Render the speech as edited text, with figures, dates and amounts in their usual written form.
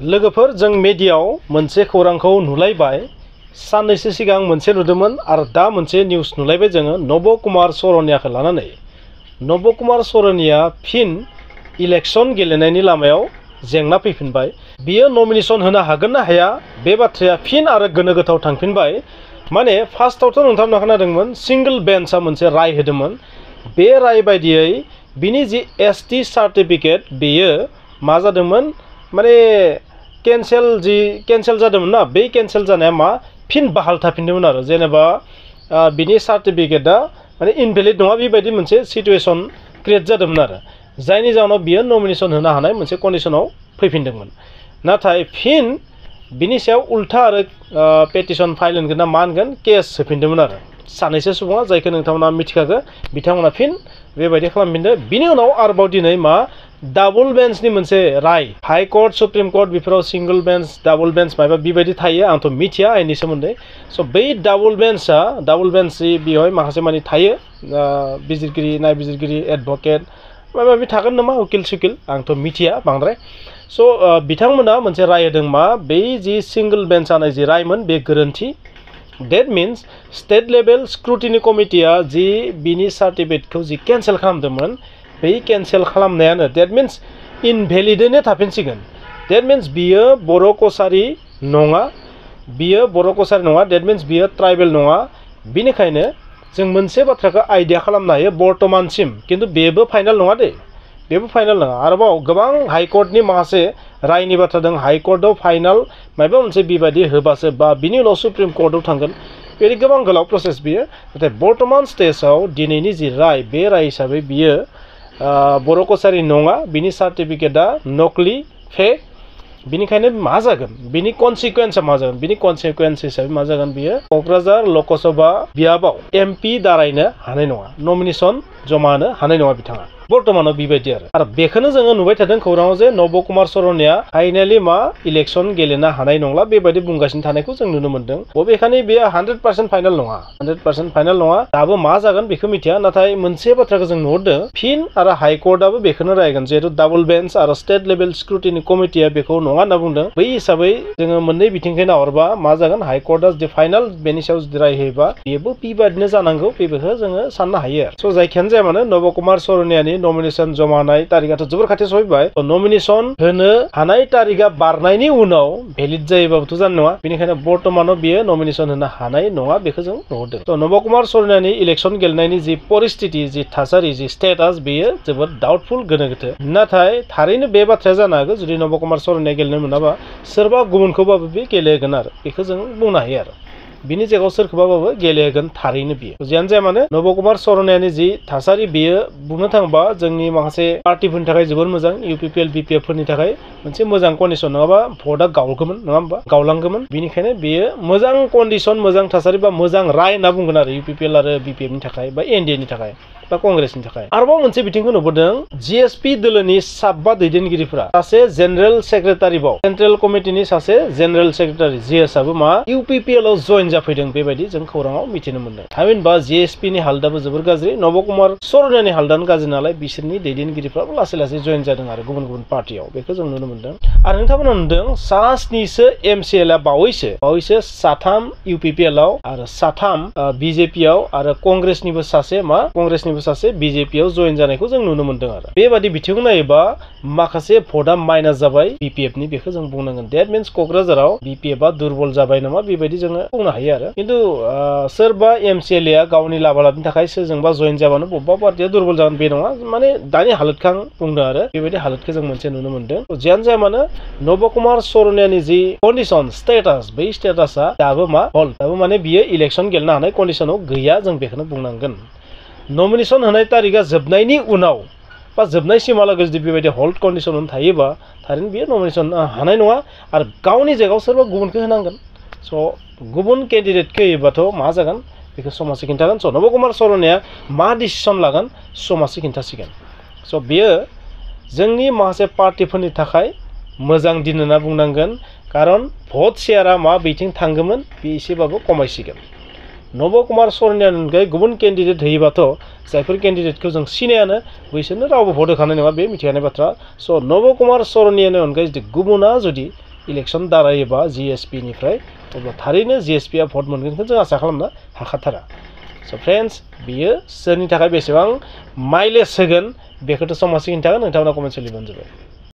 लोगोफोर जों मिडियायाव मोनसे खौरांखौ नुलायबाय साननैसो सिगां मोनसे नुदोंमोन आरो दा मोनसे निउस नुलायबाय जोङो नब कुमार सरनियाखौ लानानै नब कुमार सरनिया फिन इलेक्शन गेलेनायनि लामायाव जेंना फैफिनबाय बियो नमिनेशन होनो हागोन ना हाया बे बाथ्राया फिन आरो गोनो गोथाव थांफिनबाय माने फार्स्टआवथ' नोंथांमोना खोनादोंमोन सिंगल बेन्चआ मोनसे राय होदोंमोन बे राय बायदियै बिनि जि एसटि सार्टिफिकेट बेयो मा जादोंमोन माने कैंसेल जादोंमोन ना बे कैंसेल जानाया मा फिन बहाल थाफिनदोंमोन आरो जेनेबा बिनि सार्टिफिकेटआ माने इनभैलिड नङा बेबायदि मोनसे सिचुएशन क्रिएट जादोंमोन आरो जायनि जाहोनाव बियो नमिनेशन होनो हानाय मोनसे कन्डिशनाव फैफिनदोंमोन नाथाय फिन बिनि सायाव उल्था आरो पेटिशन फाइल होनगोन ना मा होनगोन केस होफिनदोंमोन आरो सानैसो सुबुङा जायखौ नोंथांमोना मिथिखागौ बिथांमोना फिन बेबायदि खालामफिनदों बिनि उनाव आरोबाव दिनै मा डाबल बेन्चनि मोनसे राय हाई कोर्ट सुप्रिम कोर्ट बेफोराव सिंगल बेन्च डाबल बेन्च माबा बेबायदि थायो आंथ' मिथिया आइनि सोमोन्दै स' बै डाबल बेन्च बेवहाय माखासे मानि थायो बिजिरगिरि नायबिजिरगिरि एडभकेट माबा माबि थागोन नामा उकिल सुकिल आंथ' मिथिया बांद्राय स' बिथांमोना मोनसे राय होदों मा बै जि सिंगल बेन्च जानाय जि रायमोन बे गोरोन्थि That means state level scrutiny कमिटिया जि बिनि सार्टिफिकेटखौ जि केन्सेल खालामदोंमोन बै केन्सेल खालामनायानो डेट मिन्स इनभेलिडैनो थाफिनसिगोन डेट मिन्स बियो बर' कसारि नङा डेट मिन्स बियो ट्राइबेल नङा बिनिखायनो जों मोनसे बाथ्राखौ आइडिया खालामनो हायो बर्तमानसिम खिन्थु बेबो फाइनाल नङा दे बेबो फाइनाल नङा आरोबाव गोबां हाइकर्टनि माखासे रायनि बाथ्रा दं हाइकर्टआव फाइनाल माबा मोनसे बेबायदि होबासो बा बिनि उनाव सुप्रिम कोर्टआव थांगोन बेबायदि गोबां गोलाव प्रसेस बियो नाथाय बर्तमान स्टेजाव दिनैनि जि राय बे राय हिसाबै बियो बर' कसारि नङा बिनि सार्टिफिकेटआ नकलि फेक बिनिखायनो मा जागोन बिनि कनसिकुवेन्सआ मा जागोन बिनि कनसिकुवेन्स हिसाबै मा जागोन बियो क'क्राझार लकसभा बियाबाव एमपि दारायनो हानाय नङा नमिनेशन जमा होनो हानाय नङा बिथाङा बर्तमानाव बेबायदि आरो बेखौनो जोङो नुबाय थादों खौराङाव जे नब कुमार सरनिया फाइनालि मा इलेक्शन गेलेनो हानाय नंला बेबायदि बुंगासिनो थानायखौ जों नुनो मोन्दों बबेखानि बेयो 100% फाइनाल नङा 100% फाइनाल नङा दाबो मा जागोन बेखौ मिथिया नाथाय मोनसे बाथ्राखौ जों नुहरदों फिन आरो हाइकर्टआबो बेखौनो रायगोन जिहेतु डाबल बेन्च आरो स्टेट लेभेल स्क्रुटिनि कमिटिया बेखौ नङा होनना बुंदों बै हिसाबै जोङो मोननै बिथिंखै नाहरबा मा जागोन हाइकर्टआ जुदि फाइनाल बेनि सायाव जुदि राय होयोबा बेबो बेबायदिनो जानांगौ बेखौ जोङो साननो हायो आरो स' जायखियानो जाया मानो नब कुमार सरनियानि नमिनेशन जमा होनाय तारिखआथ' जोबोर खाथि सफैबाय नमिनेशन होनो हानाय तारिखआ बारनायनि उनाव भेलिड जायोबाबोथ' जानाय नङा बेनिखायनो बर्तमानाव बियो नमिनेशन होनो हानाय नङा बेखौ जों नुहरदों स' नब कुमार सरनियानि इलेक्शन गेलेनायनि जि परिस्थिति जि थासारि जि स्टेटास बेयो जोबोद डाउटफुल गोनो गोथो नाथाय थारैनो बे बाथ्राया जानो हागौ जुदि नब कुमार सरनिया गेलेनो मोनाबा सोरबा गुबुनखौबाबो बे गेलेहोगोन आरो बेखौ जों बुंनो हायो आरो बिनि जायगायाव सोरखौबाबो गेलेहोगोन थारैनो बियो जियानो जाया मानो नब कुमार सरनियानि जि थासारि बियो बुंनो थाङोबा जोंनि माखासे पार्टिफोरनि थाखाय जोबोर मोजां इउपिपिएल बिपिएफ फोरनि थाखाय मोनसे मोजां कन्डिशन नङाबा भटआ गावगौमोन नङा होमबा गावलांगौमोन बिनिखायनो बेयो मोजां कन्डिशन मोजां थासारि बा मोजां राय होनना बुंगोन आरो इउपिपिएल आरो बिपिएफनि थाखाय बा एनडिएनि थाखाय बा कंग्रेसनि थाखाय आरोबाव मोनसे बिथिंखौ नुबोदों जिएसपि दोलोनि साबा दैदेनगिरिफोरा सासे जेनेरेल सेक्रेटारि बाव सेन्ट्रेल कमिटिनि सासे जेनेरेल सेक्रेटारि जिएसआबो मा इउपिपिएल आव जइन जाफैदों बेबायदि जों खौराङाव मिथिनो मोनदों थामहिनबा जिएसपि नि हालोदाबो जोबोर गाज्रि नब कुमार सरनियानि हालोदानो गाज्रि नालाय बिसोरनि दैदेनगिरिफ्राबो लासै लासै जइन जादों आरो गुबुन गुबुन पार्टियाव बेखौ जों नुनो मोनदों आरो नोंथांमोना नुदों सास्निसो एमसिएलआ बावैसो साथाम इउपिपिएल आव आरो साथाम बिजेपि आव आरो कंग्रेसनिबो सासे बिजेपि आव जइन जानायखौ जों नुनो मोनदों आरो बेबादि बिथिंखौ नायोबा माखासे भटआ माइनास जाबाय बिपिएफ नि बेखौ जों बुंनांगोन डेट मिन्स क'क्राझाराव बिपिएफ आ दुरबल जाबाय नामा बेबायदि जोङो बुंनो हायो आरो खिन्थु सोरबा एमसिएलए आ गावनि लाभालाबनि थाखाय सोरजोंबा जइन जाबानो बबेबा पार्टिया दुरबल जागोन बे नङा माने दानि हालोदखौ आं बुंदों आरो बेबायदि हालोदखौ जों मोनसे नुनो मोनदों जियानो जाया मानो नब कुमार सरनियानि जि कन्डिशन स्टेटास बै स्टेटासा दाबो माने बियो इलेक्शन गेलेनो हानाय कन्डिशनाव गैया जों बेखौनो बुंनांगोन नमिनेशन होनाय तारिखआ जोबनायनि उनाव बा जोबनायसिमहालागै जुदि बेबायदि हल्ड कन्डिशनाव थायोबा थारैनो बियो नमिनेशन हानाय नङा आरो गावनि जायगायाव सोरबा गुबुनखौ होनांगोन स' गुबुन केन्डिडेटखौ होयोबाथ' मा जागोन बेखौ समाजसो खिन्थागोन स' नब कुमार सरनिया मा डिसिसन लागोन समाजसो खिन्थासिगोन स' बेयो जोंनि माखासे पार्टिफोरनि थाखाय मोजां दिन होनना बुंनांगोन खारन भट शेयारा मा बिथिं थांगौमोन बे एसेबाबो खमायसिगोन नब कुमार सरननि अनगायै गुबुन केन्डिडेट होयोबाथ' जायफोर केन्डिडेटखौ जों सिनायानो बैसोरनो रावबो भट होखानाय नङा बे मिथिखानाय बाथ्रा स' नब कुमार सरननि अनगायै जुदि गुबुना जुदि इलेक्सन दारायोबा जिएसपि निफ्राय अब्ला थारैनो जिएसपिआ भट मोनगोनखौ जों आसा खालामनो हाखाथारा स' फ्रेन्ड्स बियो सोरनि थाखाय बेसेबां माइलेज होगोन बेखौथ' समाजसिम खिन्थागोन नोंथांमोना कमेन्ट लिरबानो जाबाय